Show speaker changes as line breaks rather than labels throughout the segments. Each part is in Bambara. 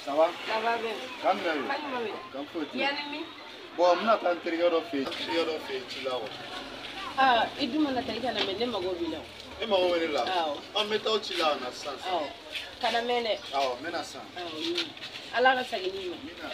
Ça va?
Ça va bien.
Kan jumɛn
Kan jumɛn bɛ?
Kan foyi tɛ.
Yanni min?
Bon, n bɛna taa n terikɛ dɔ fɛ yen. Terikɛ dɔ fɛ yen ci la wa.
Aa, i dun mana taa i kana mɛn, ne mago b'i la o.
E mago bɛ ne la?
Awɔ.
An bɛ taa o ci la ka na sisan.
Awɔ. Kana mɛn dɛ.
Awɔ, n bɛ na sisan.
Awɔ. Ala ka segin n'i ma.
Amina.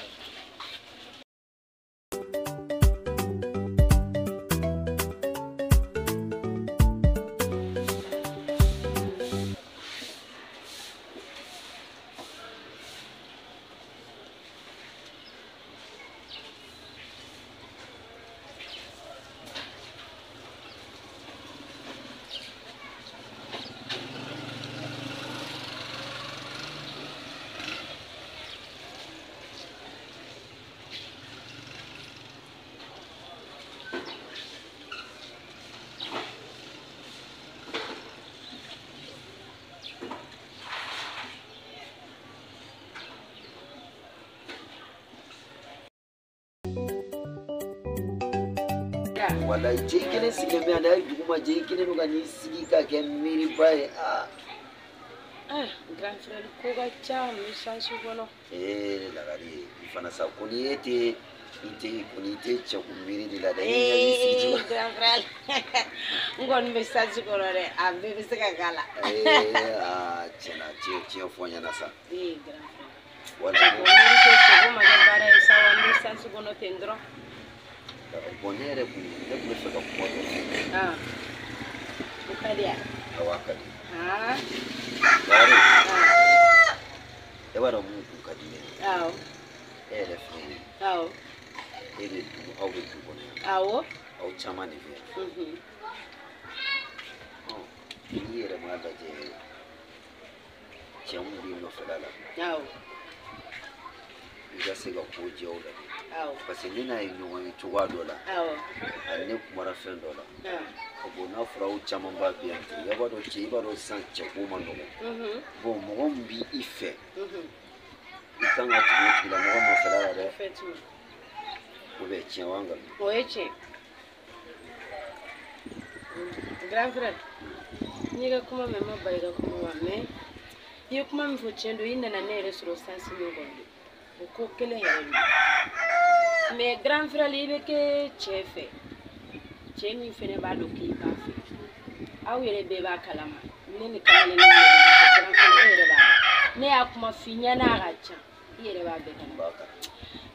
Wallahi je kelen sigilen bɛ yan dɛ, hali dugu ma jɛ i kelen don ka n'i sigi ka kɛ miiriba ye. Aa
Ah, grand frère, ko ka ca n bɛ chance kɔnɔ.
Ee lagare, i fana sa ko ni e tɛ i tɛ kɔni i tɛ cɛko miiri de la dɛ, i ɲɛ b'i sigi
Ee,
cogo.
grand frère, n kɔni bɛ chance kɔnɔ dɛ, a bɛɛ bɛ se ka k'a la.
Ee aa tiɲɛna, tiɲɛ fɔ n ɲɛna sa.
Ee, grand frère.
Walahi.
O miiri tɛ cɛko ma kɛ baara ye sa wa, n bɛ chance kɔnɔ ten dɔrɔn.
Bon, ne yɛrɛ kun ne tun bɛ fɛ ka kuma dɔ fɔ.
Ah, o ka di yan.
Awɔ, a ka di.
Ah,
Lagare,
ah,
e b'a dɔn mun kun ka di ne ye?
Awɔ,
E yɛrɛ filɛ nin ye,
awɔ,
e bɛ du, aw bɛ du kɔnɔ yan.
Awɔ.
Aw caman de bɛ yan. Ɔ, n'i yɛrɛ m'a lajɛ, cɛ mun b'i nɔfɛla la,
Awɔ,
i ka se ka ko jɛ o la dɛ.
Awɔ,
Parce que ne n'a ye ɲɔgɔn ye cogoya dɔ la,
awɔ.
ani ne kumara fɛn dɔ la.
Ah,
Bon, n'a fɔra aw caman b'a bɛ yan ten, i b'a dɔn cɛ, i b'a dɔn sisan cɛko man nɔgɔn. Bon, mɔgɔ min b'i fɛ, i kan ka tugu o tigilamɔgɔ nɔfɛla la dɛ.
Effectivement.
O bɛ tiɲɛ wa nkalon?
O ye tiɲɛ. Grand frère, n'i ka kuma mɛn, n ma ban i ka kuma ma, mais i ye kuma min fɔ tiɲɛ don, i nana ne yɛrɛ sɔrɔ sansi min kɔnɔ dɛ, o ko kelen yɛrɛ don. Mais grand frère, i bɛ kɛ cɛ fɛ, cɛ min fɛnɛ b'a dɔn k'i b'a fɛ, aw yɛrɛ bɛɛ b'a kalama, ne ni kamalen min bɛ ɲɔgɔn fɛ, grand frère, e yɛrɛ b'a dɔn. Ne y'a kuma f'i ɲɛna, a ka ca, i yɛrɛ b'a bɛɛ
N
kalama.
b'a kalama.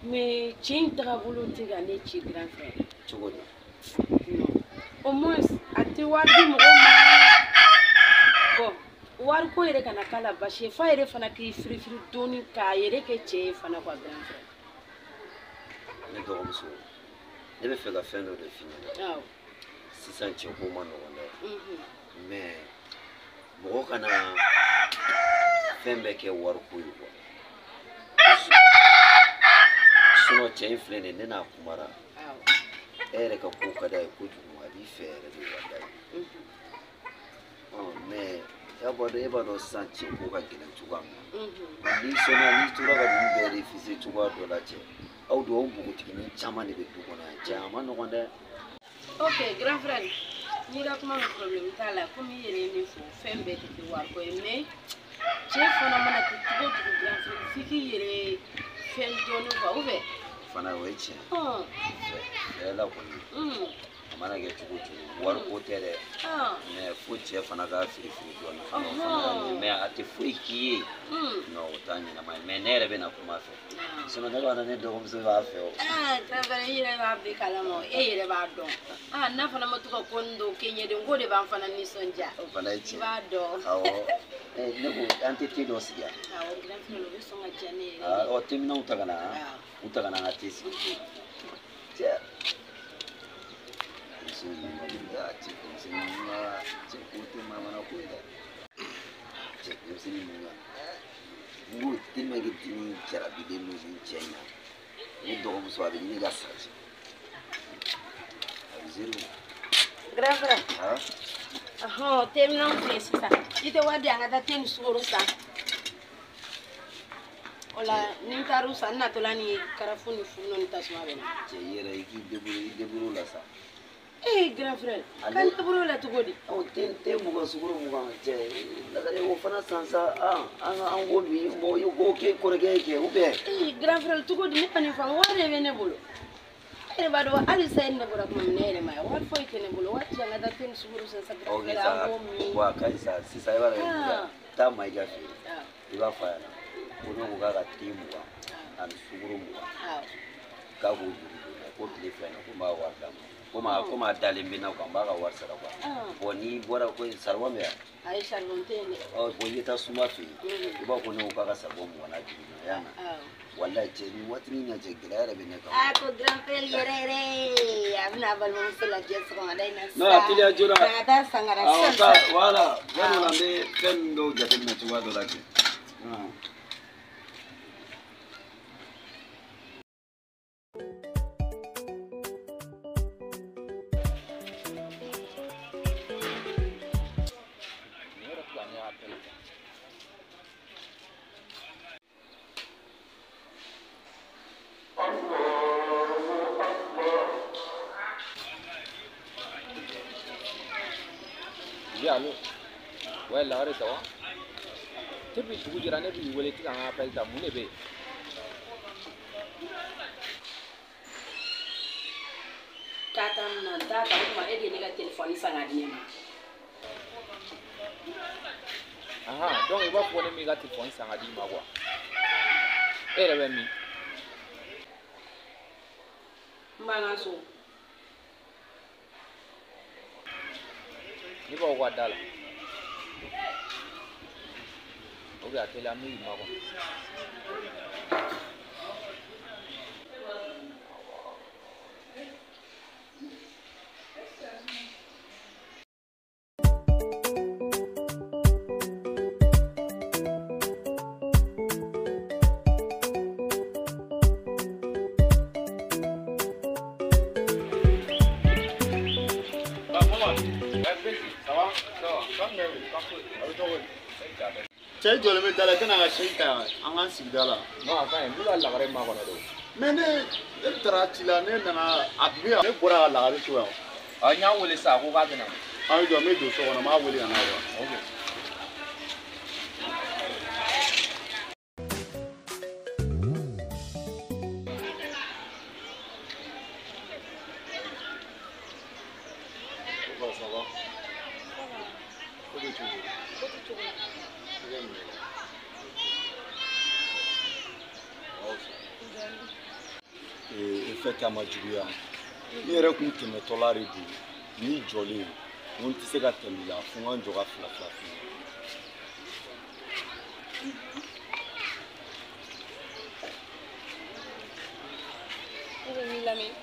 Mais cɛ in tagabolo tɛ ka ne ci, grand frère.
Cogo di?
Non. Au moins, a tɛ wari di mɔgɔw ma. Bon, wariko yɛrɛ kana k'a la basi ye, f'a yɛrɛ fana k'i firifiri dɔɔni k'a yɛrɛ kɛ cɛ ye fana quoi, grand frère.
Ne dɔgɔmuso, ne bɛ fɛ ka fɛn dɔ de f'i ɲɛna.
Awɔ.
Sisan cɛko man nɔgɔn dɛ. Mais mɔgɔ kana fɛn bɛɛ kɛ wariko ye quoi. Sinon cɛ in filɛ nin ye, ne n'a kumara.
Awɔ.
E yɛrɛ ka ko ka d'a ye kojugu, a b'i fɛ yɛrɛ de, walayi. Ɔ, mais e b'a dɔn sisan cɛko ka gɛlɛn cogoya min na. N'i sɔnna, n'i tora ka ninnu bɛɛ refuser cogoya dɔ la, cɛ, aw dun, aw npogotiginin caman de bɛ du kɔnɔ yan, cɛ, a ma nɔgɔn dɛ.
Ok, grand frère, n'i ka kuma min, problème t'a la, komi i yɛrɛ ye min fɔ, fɛn bɛɛ tɛ kɛ wariko ye, mais cɛ fana mana kɛ cogo o cogo, grand frère, f'i k'i yɛrɛ fɛn dɔɔni quoi, ou bien?
Fana o ye tiɲɛ.
Hɔn.
Fɛ la kɔni, a mana kɛ cogo o cogo, wariko tɛ dɛ. Mais fo cɛ fana ka firifiri dɔɔni fana, o fana ka ɲɛ, mais a tɛ foyi k'i ye. Non, o t'a ɲɛnama ye, mais ne yɛrɛ bɛ na kuma a fɛ, sinon ne b'a dɔn ne dɔgɔmuso b'a fɛ o.
Ah, grand frère, i yɛrɛ b'a bɛɛ kalama o, e yɛrɛ b'a dɔn. Ah, n'a fana ma to ka ko nin dɔw kɛ ɲɛden ko de b'an fana nisɔndiya.
O fana ye
I
tiɲɛ.
b'a dɔn.
Awɔ. Ne ko an tɛ te dɔ sigi yan?
Awɔ, grand frère, o bɛ sɔn ka diya ne yɛrɛ
Ah,
ye.
ɔ, teminɛnw ta ka na.
Awɔ.
U ta ka na an ka te sigi. Cɛ, denmisɛnnin ninnu ka, cɛ, denmisɛnnin ninnu ka cɛ ko tɛ manamana ko ye dɛ. Cɛ, denmisɛnnin ninnu ka, n ko tellement que dimi jarabilen don nin cɛ in na, ne dɔgɔmuso, a bɛ ɲini ka sa cɛ, a bɛ zéro.
Grand frère.
Ah.
Ɔhɔn, te minɛnw filɛ sisan. I tɛ wari di an ka taa te ni sukaro san. O la, ni n taar'u san, n natɔla ni karafu ni fununnu ni tasuma bɛ na.
Cɛ, i yɛrɛ i k'i débrouiller, i débrouiller o la sa.
Eh grand frère, kan ne bolo la cogo di?
Ɔ te 20 sukaro 20 cɛ lagare o fana san sa an ko min bon i ko k'e kɔrɔkɛ ye kɛ ou bien.
Eh grand frère cogo di ne ka nin faamu wari de bɛ ne bolo. E yɛrɛ b'a dɔn hali sa e ne bɔra kuma min ne yɛrɛ ma ye wari foyi tɛ ne bolo wari ti an ka taa te ni sukaro san sa grand frère an k'o min.
Wa a ka ɲi sa sisan i b'a dɔn taa Mayiga fɛ yen i b'a fɔ a ɲɛna ko ne ko k'a ka te 20 ani sukaro 20 k'a k'o juru don ko tile 2 in na ko n b'a wari d'a ma. Komi a dalen bɛ n na quoi n b'a ka wari sara quoi. Bon n'i bɔra ko saribɔn bɛ yan.
Ayi saribɔn tɛ yen dɛ.
Ɔ bon i bɛ taa Suma fɛ yen i b'a fɔ ne ko k'a ka saribɔn 20 n'a juru don y'a mɛn. Walayi cɛ nin waatinin na cɛ gɛlɛya yɛrɛ bɛ ne kan.
Aa ko grand frère yɛrɛ yɛrɛ a bɛna a balimamuso lajɛ sɔgɔmada in na sisan.
Non a teliya joona.
Ka taa san ka na sisan.
Awɔ voilà fɛn dɔ la n bɛ fɛn dɔw jateminɛ cogoya dɔ la kɛ.
Oui, allô. Ouais, lagare ça va. Depuis dugu jɛra ne b'i wele ti ka n ka appel ta mun de bɛ yen?
K'a ta mun na n t'a ta o tuma e de ye ne ka telefɔni san k'a di ne ma.
Ahan donc i b'a fɔ ne m'i ka telefɔni san k'a d'i ma quoi. E yɛrɛ bɛ min?
N b'an ka so.
Ne b'aw ka da la. Ok, a teliya n bɛ k'i makɔnɔ.
Cɛ jɔlen bɛ da la i tɛna ka sɛn ta an k'an sigi da la.
Non a ka ɲi n bɛ ka lagare makɔnɔ de.
Mais ne taara ci la ne nana a tun bɛ yan ne bɔra ka lagare to yan.
A n y'a wele sisan a ko k'a bɛ na.
A y'i jɔ n bɛ don so kɔnɔ n b'a wele ka na wa.
Ok.
Ça va? Ko bɛ cogo di?
Ko tɛ cogo di?
E fɛ k'a ma juguya ne yɛrɛ kun tɛmɛtɔla de don n'i jɔlen n ko n tɛ se ka tɛmɛ i la fo n ka n jɔ ka fila fila f'i ye.
Ne bɛ min lamɛn.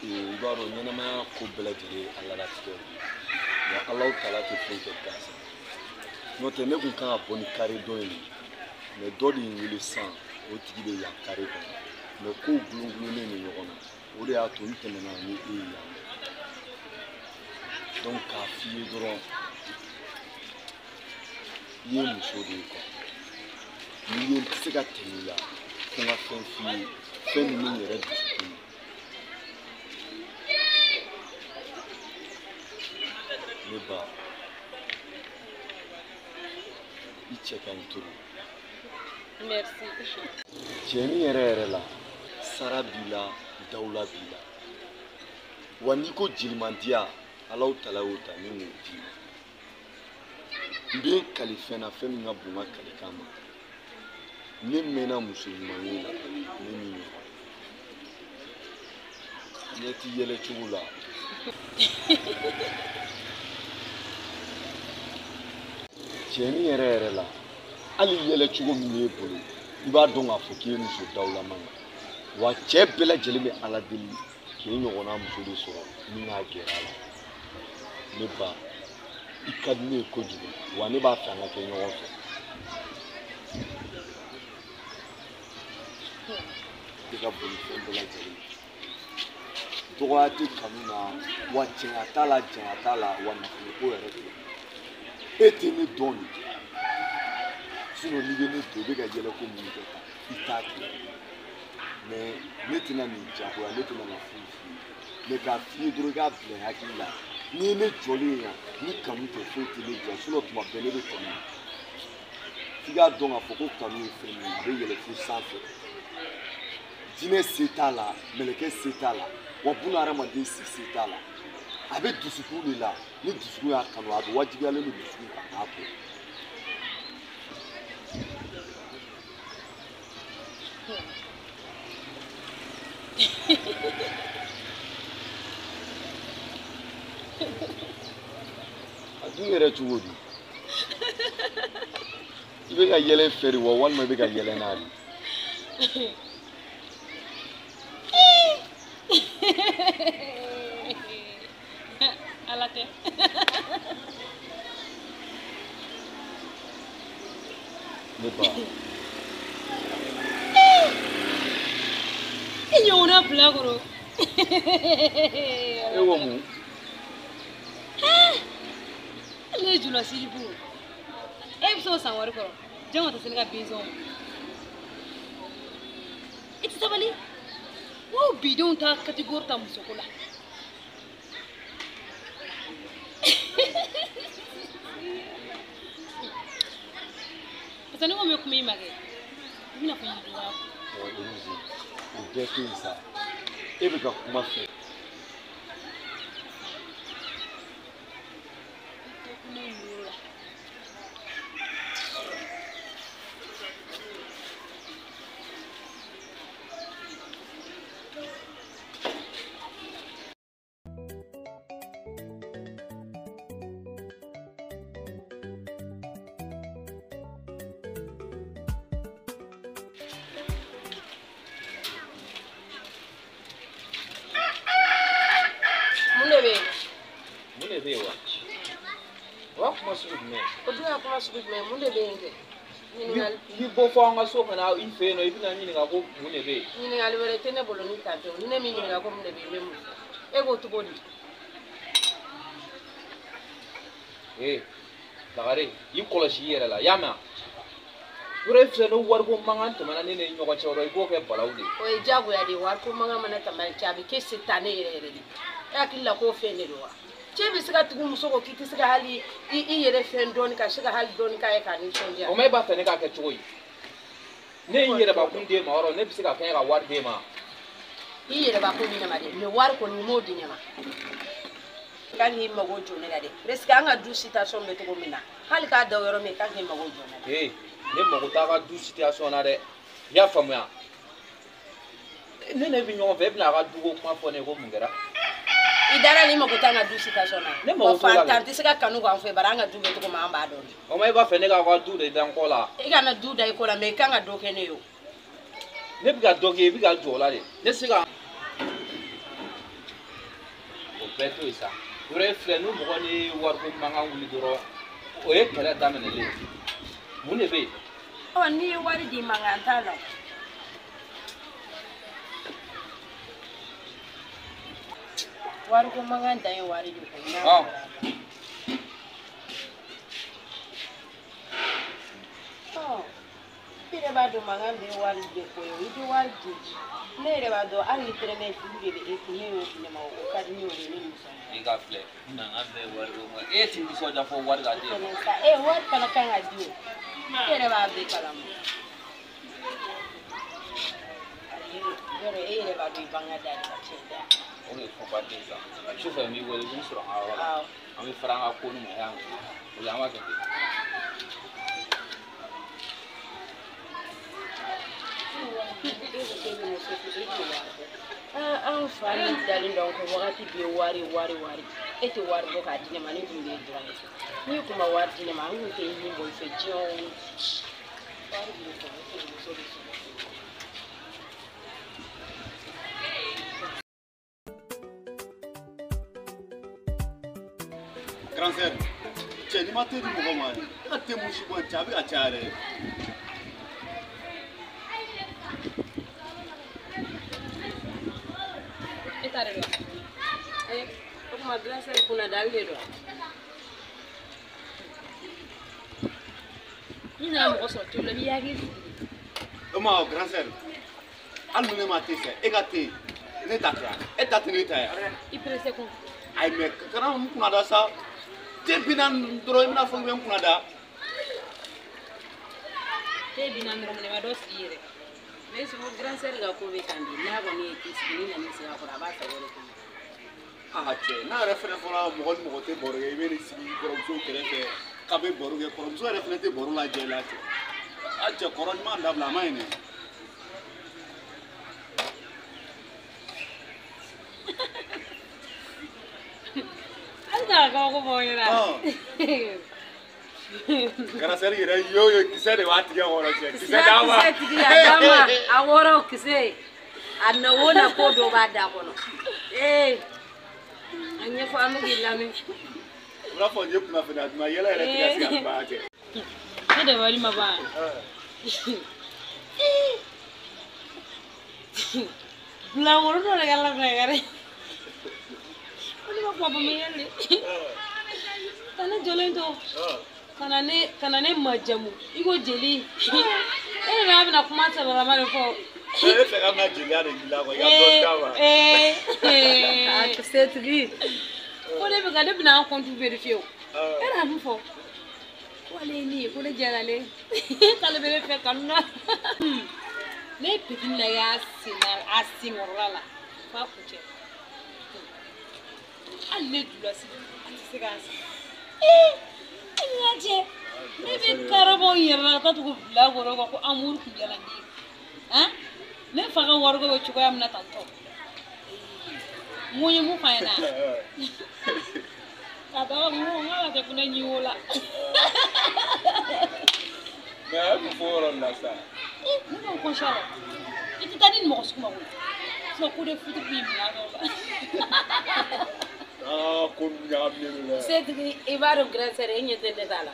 I b'a dɔn ɲɛnamaya ko bɛɛ lajɛlen ye Ala latigɛ de ye wa Alahu taala tɛ foyi kɛ gansan. N'o tɛ ne kun kan ka bɔ ni kare dɔ in ye mais dɔ de ye n wele sisan o tigi bɛ yan kare kɔnɔ mais kow gulongulonnen don ɲɔgɔn na o de y'a to n tɛmɛna ni e ye yan donc k'a f'i ye dɔrɔn i ye muso de ye quoi n'i ye n tɛ se ka tɛmɛ i la fo n ka fɛn f'i ye fɛn min bɛ n yɛrɛ dusukun na. Ne ba i cɛ ka ɲi trop.
Merci.
Cɛnni yɛrɛ yɛrɛ la sara b'i la dawula b'i la wa n'i ko jelimandiya Alahu taala y'o ta ni m'o d'i ma. N bɛ n kali fɛn na fɛn min ka bon n ka kalikan ma ne mɛnna muso ɲuman ye la ne min ɲɔgɔn ɲɛ t'i yɛlɛ cogo la. Cɛnni yɛrɛ yɛrɛ la hali yɛlɛ cogo min b'e bolo i b'a dɔn k'a fɔ k'i ye muso dawulama ye wa cɛ bɛɛ lajɛlen bɛ Ala deli k'e ɲɔgɔnna muso de sɔrɔ min k'a gɛrɛ a la. Ne ba i ka di ne ye kojugu wa ne b'a fɛ an ka kɛ ɲɔgɔn fɛ. I ka bolifɛn bɛɛ lajɛlen dɔgɔya tɛ kanu na wa cɛya t'a la janya t'a la wa nafoloko yɛrɛ tɛ. E tɛ ne dɔn de sinon n'i bɛ ne dɔn i bɛ ka yɛlɛ ko min kɛ tan i t'a kɛ. Mais ne tɛna nin jagoya, ne tɛna na foyi f'i ye. Mais k'a f'i ye dɔrɔn i k'a bila i hakili la. N'i ye ne jɔlen ye yan, ni kanu tɛ foyi tɛ ne diya, sinon tuma bɛɛ ne bɛ kanu na. F'i k'a dɔn k'a fɔ ko kanu ye fɛn min ye, a bɛ yɛlɛ fo sanfɛ. Jinɛ se t'a la, mɛlɛkɛ se t'a la, wa buna hadamaden si se t'a la. A bɛ dusukun de la, ni dusukun y'a kanu, a bɛ wajibiyalen don dusukun kan k'a kɛ. A dun yɛrɛ cogo di? I bɛ ka yɛlɛ fɛ de wa walima i bɛ ka yɛlɛ n'a de?
Ala tɛ.
Ne ba.
I ɲɔgɔnna bila kɔrɔ.
E ko mun?
Ne ye jula siribu. E bɛ se o san wari kɔrɔ. Jɔn ka taa se ne ka bensɔn ma. I tɛ sabali. N ko bidenw ta catégorie ta musoko la. Parce que ne ko n bɛ kuma i ma kɛ, i bɛna fɔ yiri dɔgɔya.
Ɔ o bɛɛ to yen sa. E bɛ ka kuma fɛ.
Ne nimoro la. Mun de bɛ yen?
Mun de bɛ yen wa? O y'a kuma sugu jumɛn ye?
O dun y'a kuma sugu jumɛn ye? Mun de bɛ yen kɛ? Ɲininkali
I bɛ bɔ fɔ an ka so ka na i fɛ yen nɔ, i bɛna n ɲininka ko mun de bɛ yen?
Ɲininkali wɛrɛ tɛ ne bolo ni ta tɛ o. Ni ne m'i ɲininka ko mun de bɛ yen, n bɛ mun fɔ? E ko cogo di?
Ee, Lagare, i kɔlɔsi i yɛrɛ la, i y'a mɛn wa? Yɔrɔ e filɛ ni wariko mankan tɛmɛna ne ni ɲɔgɔn cɛ yɔrɔ i b'o kɛ balawu de ye.
O ye diyagoya de ye, wariko mankan mana tɛmɛ cɛ a bɛ kɛ sitanɛ yɛrɛ yɛrɛ de. E hakili la k'o fɛn de don wa? Cɛ bɛ se ka tugu muso kɔ k'i tɛ se ka hali i yɛrɛ fɛn dɔɔni ka se ka hali dɔɔni k'a ye k'a nisɔndiya.
O ma e b'a fɛ ne k'a kɛ cogo di? Ne ye n yɛrɛbakun d'e ma yɔrɔ ne bɛ se ka kɛ ka wari d'e ma.
I yɛrɛbakun di ne ma dɛ, mais wari kɔni i m'o di ne ma. Kan k'i mago jɔ ne la dɛ, presque an ka du situation bɛ cogo min na, hali k'a da o yɔrɔ min, kan k'i mago jɔ ne la.
Ee, ne mago t'a ka du situation na dɛ, i y'a faamuya? Ne ne bɛ ɲɔgɔn fɛ, e bɛna a ka duko kuma fɔ ne ye ko mun kɛra?
I dara ni mago t'an ka du situation na.
Ne mago t'o la dɛ.
Fantan tɛ se ka kanu k'an fɛ, bari an ka du bɛ cogo min an b'a dɔn de.
O ma e b'a fɛ ne k'aw ka du de da n kɔ la?
I kana du da i kɔ la, mais i kan ka dɔ kɛ ne ye o.
Ne bɛ ka dɔ kɛ, i bɛ ka jɔ o la de. Ne tɛ se ka. O bɛɛ to yen sa. Yɔrɔ e filɛ ni mɔgɔ ni wariko mankan wuli dɔrɔn, o ye kɛlɛ daminɛlen ye. Mun de bɛ yen?
Ɔ n'i ye wari di mankan t'a la. Wariko mankan dan ye wari de koyi.
Ɔ.
Ɔ i yɛrɛ b'a dɔn mankan bɛ wari de ko ye, i bɛ wari di. Ne yɛrɛ b'a dɔn hali ni tɛrɛmɛ duuru de bɛ e kun, ne y'o di ne ma, o ka di ne y'o de ye, ne nisɔndiya.
I ka filɛ, mankan bɛɛ wariko ma. E t'i nisɔndiya fɔ wari ka di e ma.
Fɛnɛ sa, e wari fana kan ka di o. E yɛrɛ b'a bɛɛ kalama. Yɔrɔ e yɛrɛ b'a dɔn i ban ka da de ka tiɲɛ tɛ.
O de fɔ ba den sa. Sufɛ n b'i wele, i bɛ n sɔrɔ an ka yɔrɔ la.
Awɔ.
An bɛ fara an ka ko ni ma yan. O la an b'a kɛ ten.
E ko k'e bɛ muso furu, e tɛ wari bɔ. An fa min dalen don an kɔ wagati bɛɛ wari wari wari. E tɛ wari bɔ k'a di ne ma, ne dun b'e buramuso. N'i kun ma wari di ne ma, an kun tɛ ɲin bɔ i fɛ diɲɛ o. Wari b'i kun, e tɛ muso de sɔrɔ.
Grand sœur, cɛ n'i ma te di mɔgɔ ma, e ka te musi bɔ cɛ a bɛ ka caya dɛ.
E ta de don wa? O tuma grand sœur kunna dali de don wa? N'i nana mɔgɔ sɔrɔ cogo la, i b'i hakili sigi de.
O ma grand sœur, Hali ni ne ma te san e ka te ne ta tɛ yan e ta tɛ ne ta yan.
I pressé kun.
Ayi mais kana n kunna da sa te 40 dɔrɔn i bɛna fɔ k'i bɛ n kunna da.
Te 40 dɔrɔn ne ma dɔ sigi yɛrɛ. Mais sogo grand sœur ka ko bɛ tan de n'a kɔni ye te sigi ni nana i sigi a kɔrɔ a b'a sago de kɔnɔ.
Aa cɛ n'a yɛrɛ fɛnɛ fɔra mɔgɔ ni mɔgɔ tɛ baro kɛ i bɛ n'i sigi kɔrɔmuso kɛrɛfɛ k'a bɛ baro kɛ kɔrɔmuso yɛrɛ fɛnɛ tɛ baro lajɛ la cɛ. A cɛ kɔrɔ ɲuman dabila a ma ɲi dɛ.
Hali k'a kabako fɔ aw ɲɛna.
Garasɛri yɛrɛ y'o ye kisɛ de b'a tigɛ kɔrɔ cɛ kisɛ d'a ma.
Kisɛ tigi a d'a ma a wɔɔrɔ kisɛ a na o na ko dɔ b'a da kɔnɔ. Ee a ɲɛfɔ an bɛ k'i lamɛn.
I b'a fɔ n ye kunnafoniya duman yɛlɛ yɛrɛ tɛ ka se ka ban cɛ.
Ne dabali ma ban. Bilakoro dɔ de ka labɛn kari. Ko ne ma kuma bamanankan de. Ka ne jɔlen to. Kana ne majamu i ko jeli. E de b'a bɛna kuma sabalama de fɔ.
E fɛ ka na jeliya de k'i la quoi i ka dɔ d'a ma.
A setigi. Ko ne bɛ ka ne bɛna an compte vérifier o. E yɛrɛ mun fɔ? Ko ale ye ne ye ko ne diyara ale ye. K'ale bɛ ne fɛ kanu na. Ne ye petit lajɛ a sen na a senkɔrɔla la f'a kuncɛ. Hali ne dulasi a tɛ se k'a san. Ee e ni y'a cɛ ne bɛ karabɔ n yɛrɛ la ka taa tugu bilakoro kɔ ko amour kun jala ne ye. Han ne fa ka wariko bɛ cogoya min na tantɔ. N ko n ye mun f'a ɲɛna. Ka taga n ko n k'a ka kɛ ko ne ɲi o la.
Mais a ye mun fɔ o yɔrɔ la sa?
Ne m'o conscient la. I tɛ taa ni mɔgɔ sugu ma koyi. Sinon coup de foudre b'i minɛ a dɔw la.
Aa ko ɲagaminen don dɛ.
Setigi i b'a dɔn grand sœur e ɲɛ tɛ ne ta la.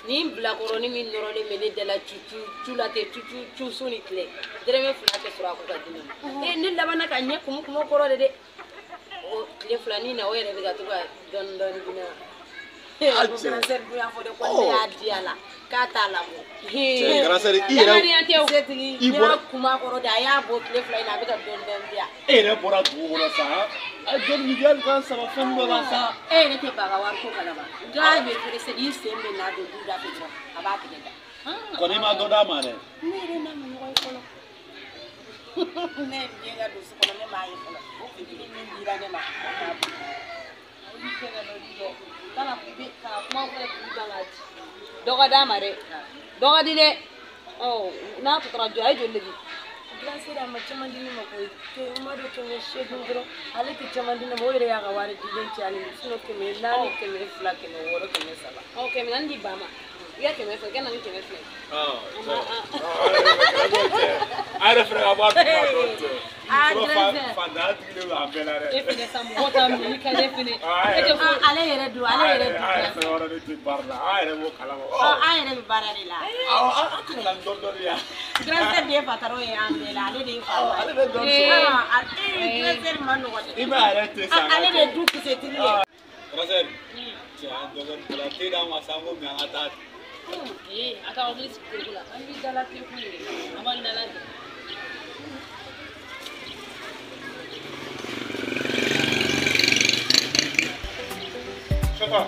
Nin bilakoronin min nɔrɔlen bɛ ne da la cucu cu la ten cucu cu su ni tile dɛrɛmɛ 2 tɛ sɔrɔ a ko ka di ne ma. Ee ne labanna ka ɲɛ kumu kumu kɔrɔ de dɛ. O tile filanin na o yɛrɛ bɛ ka to ka dɔɔni dɔɔni di ne ma.
A
Ko
cɛ.
grand sœur dun y'a fɔ de ko ne y'a di a la k'a t'a labɔ.
Cɛ grand sœur i yɛrɛ
Setigi
i
ne
bɔra
y'a kuma kɔrɔ de a y'a bɔ tile 2 in na a bɛ ka dɔɔni dɔɔni di yan.
e yɛrɛ bɔra dugu kɔnɔ sa a ye dɔɔni di hali kan saba fɛn dɔ la sa.
E yɛrɛ tɛ ba ka wariko kalama. Gars bɛ pressé n'i sen bɛ n'a don du da fɛ dɔrɔn a b'a tigɛ da.
Kɔni ma dɔ d'a ma dɛ.
Ne yɛrɛ n'a ma ɲɔgɔn ye fɔlɔ. Ne ye den ka don so kɔnɔ ne m'a ye fɔlɔ. O fitinin min dira ne ma a m'a bɔ. Olu fɛngɛ dɔ di dɛ. Kana kana kuma fɔ k'i ban k'a di.
Dɔ ka d'a ma dɛ. Dɔ ka di dɛ. Ɔ n'a tɔ tora jɔ a ye joli de di?
Grand sœur a ma caman di ne ma koyi. N ma dɔn 800 dɔrɔn. Ale tɛ caman di ne ma o yɛrɛ y'a ka wari dilen cayalen ye. Sinon 400, 200, 600, 300.
Ɔ 400 di ba ma. I ka 200 i ka na ni 200 ye.
A yɛrɛ fɛnɛ ka bɔ a duguma dɔɔni cɛ.
Ah, grand sœur.
Fantanya tigilen don an bɛɛ la dɛ.
E fɛnɛ sa mɔgɔ t'a minɛ ni ka di e fɛnɛ. E tɛ foyi.
Ale yɛrɛ don ale yɛrɛ don.
A yɛrɛ fɛnɛ yɔrɔ de tɛ baara la an yɛrɛ b'o kalama.
Ɔ an yɛrɛ bɛ baara de la.
Awɔ an tɛmɛna ni dɔɔni dɔɔni ya.
Grand sœur de ye patron ye an bɛɛ la ale de ye faama ye.
Ale bɛ dɔɔni sɔrɔ.
Ee grand sœur ma nɔgɔ dɛ.
I b'a yɛrɛ tɛ sa.
Ale de ye du kisɛtigi ye.
Grand sœur cɛ an dɔgɔnin bɔra te d'an ma sa an ko mɛ an ka taa.
Ee a ka hakili sigi teliko la. An b'i dala teliko de. An b'an dala de.
Chauffeur.